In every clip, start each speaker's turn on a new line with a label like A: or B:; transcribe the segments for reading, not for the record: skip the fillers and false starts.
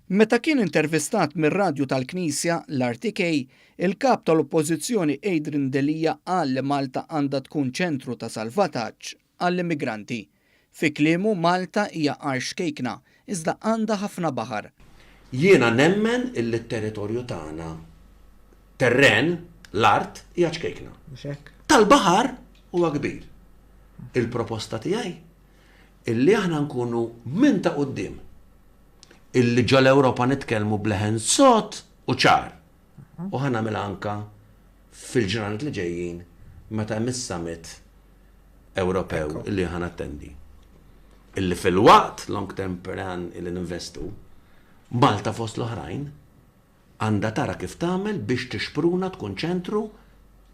A: Meta kien intervistat mir-radju tal-Knisja, l-RTK, il-Kap tal-Oppożizzjoni Adrian Delia qal li Malta għandha tkun ċentru ta' salvataġġ għall-immigranti. Fi kliemu Malta hija art ċkejkna iżda għandha ħafna baħar.
B: Jiena nemmen illi t-territorju tagħna, terren, l-art, hija ċkejkna. Tal-baħar huwa kbir. Il-proposta tiegħi illi aħna nkunu minn ta' quddiem illi ġol-Ewropa nitkellmu b'leħen sod u ċar. U ħa nagħmilha anka fil-ġranet li ġejjin meta hemm is-summit Ewropew illi ħa nattendi. Illi filwaqt long term plan illi ninvestu, Malta fost l-oħrajn għandha tara kif tagħmel biex tixpruna tkun ċentru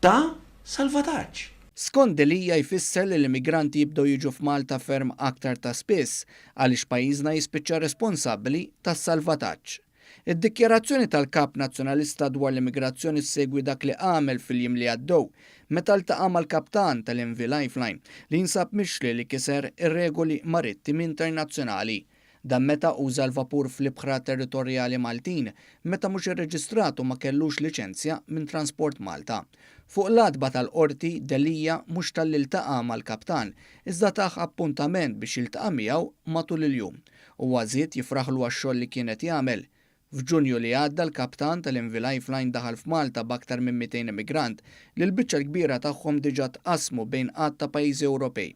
B: ta' salvataġġ.
A: Skont Delia jfisser li l-immigranti jibdew jiġu f'Malta ferm aktar ta' spiss għaliex pajjiżna jispiċċa responsabbli tas-salvataġġ. Id-dikjarazzjoni tal-Kap Nazzjonalista dwar l-immigrazzjoni ssegwi dak li għamel fil-jiem li għaddew meta ltaqa' mal-kaptan tal-MV Lifeline li jinsab mixli li kiser ir-regoli marittimi internazzjonali. Dan meta uża l-vapur fl-ibħra territorjali Maltin meta mhux irreġistrat u ma kellux liċenzja minn Transport Malta. Fuq l-għatba tal-Qorti, Delia mhux talli ltaqa' mal-kaptan, iżda tah appuntament biex jiltaqa' miegħu matul il-jum. Huwa żied jifraħlu għax-xogħol li kien qed jagħmel. F'Ġunju li għadda l-kaptan tal-MV Lifeline daħal f'Malta b'aktar minn 200 immigrant li l-biċċa l-kbira tagħhom diġà tqassmu bejn għadd ta' pajjiżi Ewropej.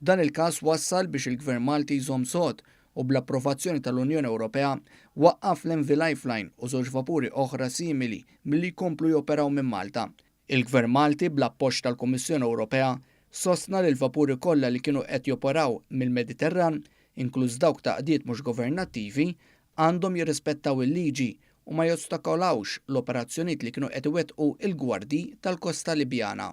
A: Dan il-każ wassal biex il-Gvern Malti jżomm sod u bl-approvazzjoni tal-Unjoni Ewropea waqqaf l-MV Lifeline u żewġ vapuri oħra simili milli jkomplu joperaw minn Malta. Il-Gvern Malti, bl-appoġġ tal-Kummissjoni Ewropea, sostna li l-vapuri kollha li kienu qed joperaw mill-Mediterran, inkluż dawk ta' għaqdiet mhux governattivi, għandhom jirrispettaw il-liġi u ma jostakolawx l-operazzjonijiet li kienu qed iwettqu l-gwardji tal-kosta Libjana.